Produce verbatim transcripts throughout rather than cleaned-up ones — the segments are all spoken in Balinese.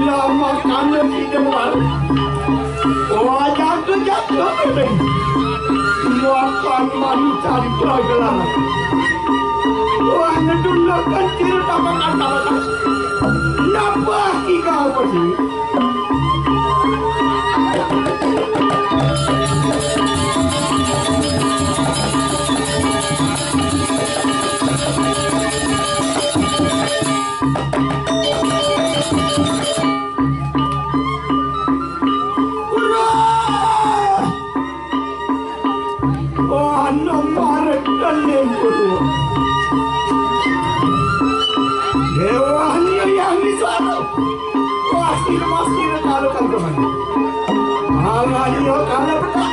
Lama kana kita malu. Wah, jaga, jaga, jaga. Makan madu cari pelajaran. Wah, ngedulakan cerita makan-makan. Napa kita apa sih? Wah, nomor kening kudu. Dewa ni yang di sana. Wah, sir, mas, sir, kalau kan teman. Malah dia kalau betul.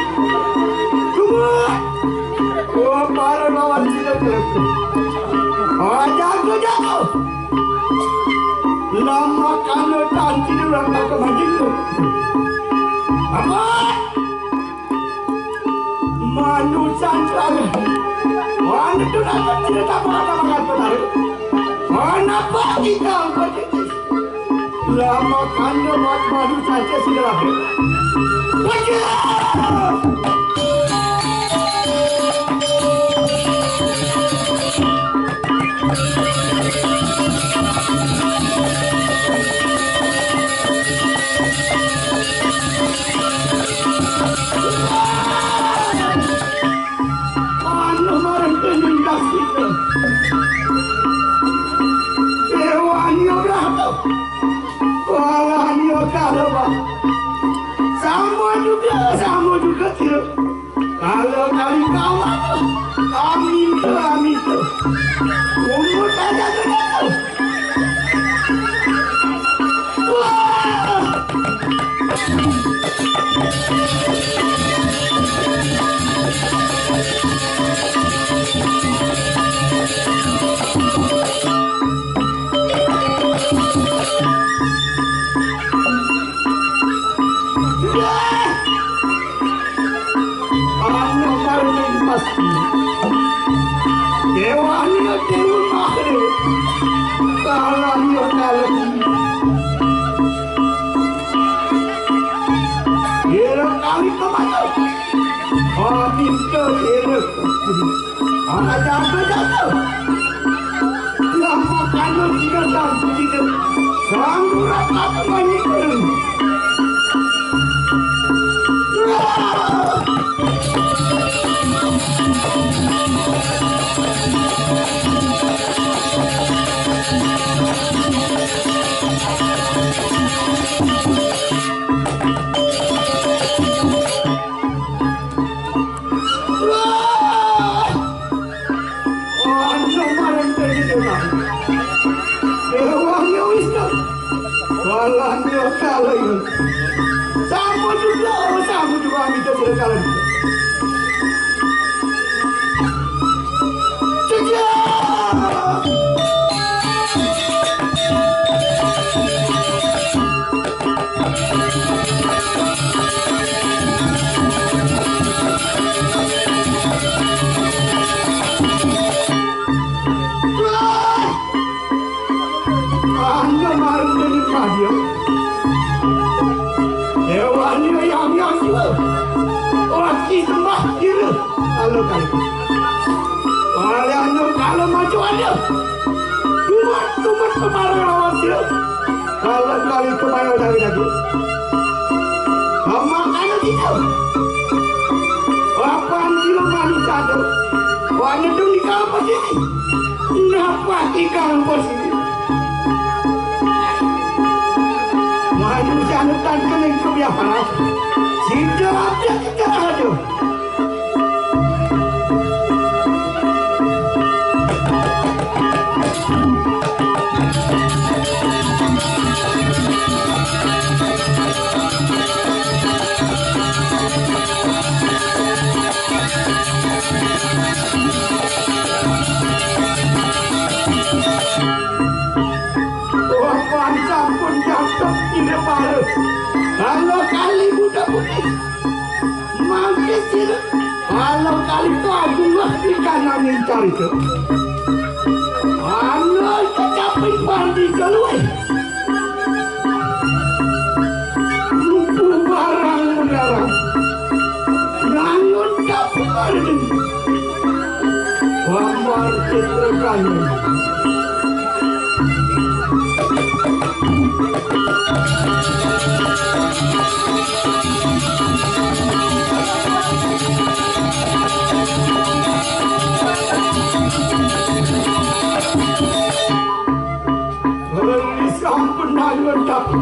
Dua. Wah, para lawan kita terus. Wah, jago, jago. Lama kana tanti orang tak kemajin tu. Apa? Manusan kami. Mana tu nak cerita apa nak makan petari? Mana pagi kau berhenti? Lama kana buat manusan ke sudah. Pergi! Anu marang kening kasih. Dewannya berapa? Walannya kalau, Pak. Sama juga, sama juga, Cil. Kalau kali kawan, amin, amin. Umur saja sudah. Wah. Anak paling pasti. Dewa ni dewa mahal. Kalah ni kalah. Dia kali kemana? Amin ke dia. Ada apa dah tu? Yang makan tu tidak tahu tidak. Kamu rasa apa ni? Wah! Wah, ini kemarin tadi dia bilang. Dewa Dewi Wisnu. Walah, dia kalah ini. Sama juga, oh, sama juga, kita sudah kalah juga. Cekak! Anda marah dengan dia. Dewa ni yang yang jiwa. Wah, kita mah kira. Kalau kali. Kalau anda kalau maju anda. Tumat, tumat kemarin lawan dia. Kalau kali kemarin dari lagi. Sama anu kita. Apaan sih lo manusia tu? Wah, nyedung di kampus ini. Kenapa di kampus ini? Manusia hutan kena kebiasaan. Situ ada kita ada. Wah, pancang pun jatuh tidak balas. Kalau kali muda putih, mampir sini. Kalau kali itu aku lah di kanan yang cari ke. Anu kecapi pandi keluar. Lupu barang mendarang. Nangun kapu barang. Wambar citra kami. Beli sampun nangun kapu.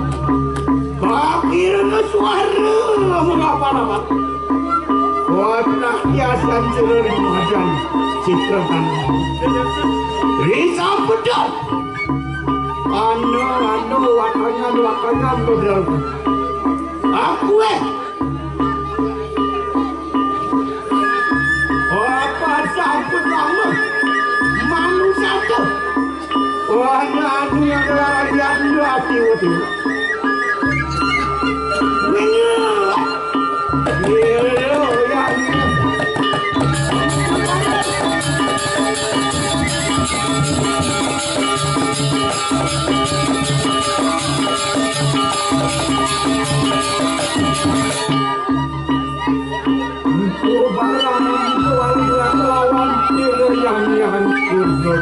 Bakirna suara mengapa-apa. Kota kiasan celeri majan citra tanah. Risau pedang. Anu, anu, wakangan, wakangan, beberapa. Aku eh. Apa sampun lama? Manusia tu. Wah, anu yang lara lihat dulu hati waktu. Iya, iya, iya. Itu barang itu lawan yang yang kurdo.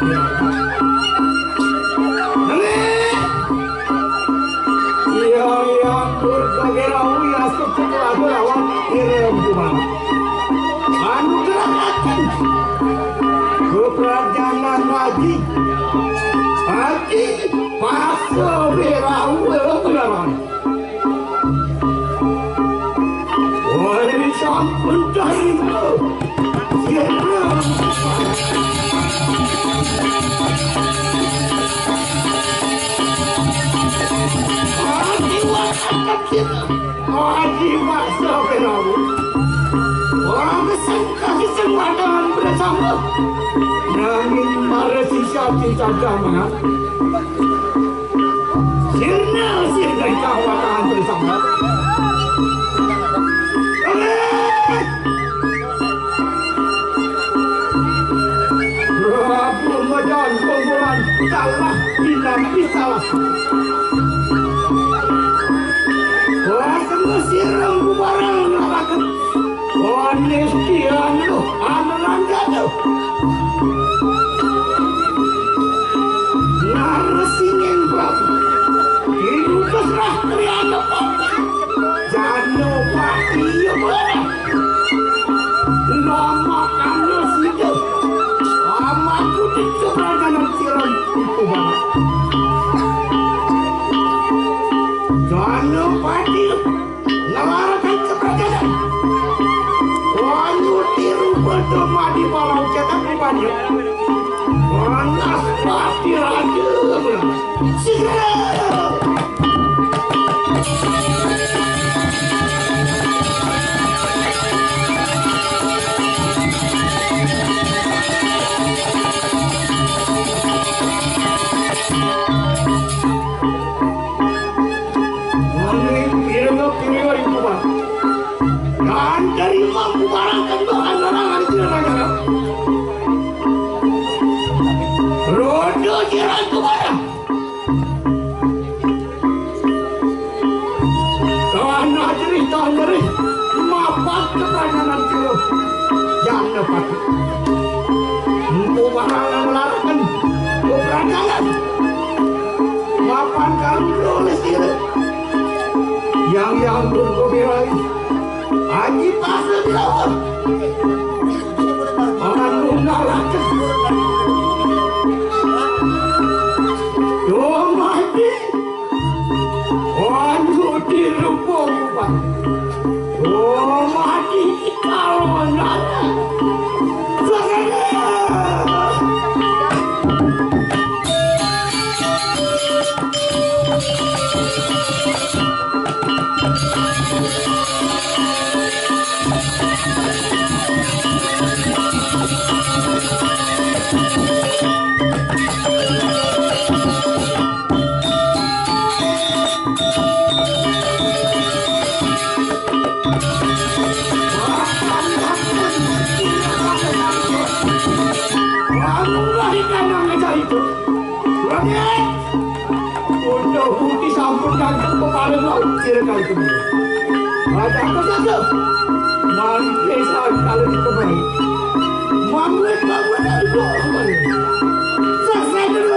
Iya, iya, kurdo gerawi asuk setelah lawan kirim gimana? Anu gerakan. Keprajangan lagi. Lagi. Paso berawe berawan. Wari sampun tarima. Siapa? Ati wakat kita. Ati paso berawe. Wah, kesengkah kesempatan bersama. Nanging para sisa cinta damai. Sirna, sirna kawatan bersama. Prabu Medan Kumpulan salah, tidak bisa. Wah, semua sirem bubaran ngalaket. Wah, nistian lu, anu nanda tuh. Naresinging Prabu. Inutus Rastriana Pati. Janapati ya barang. Lama kanu sida. Amaku di keberangan siram itu barang. Janapati. Ngelarakan kepercayaan. Wanyu tiru berdoa di bawah cetak di banyu. Panas pati raja. Segera. Manging ireng pira iku, Pak? Lan dari mampu barang kendor andarangan sira negara. Rodo jiran kumarang. Tanah jerih, tanah jerih. Mapat keprajanan sira. Jana pati. Engko barang ngelaraken keprajanan. Mapan karo nulis diri. Yang yang berkopirai. Aji pasir jawab. Anu narakan. Yo mati. Wanyu dirubung, Pak. Oh, mati kalau nara. Sesana. Udah bukti sampun kagak pepaling laut sira kali kemana. Ada apa saja? Mari desa kali kemana. Mangwit, mangwit, aduh, kemana? Selesai dulu.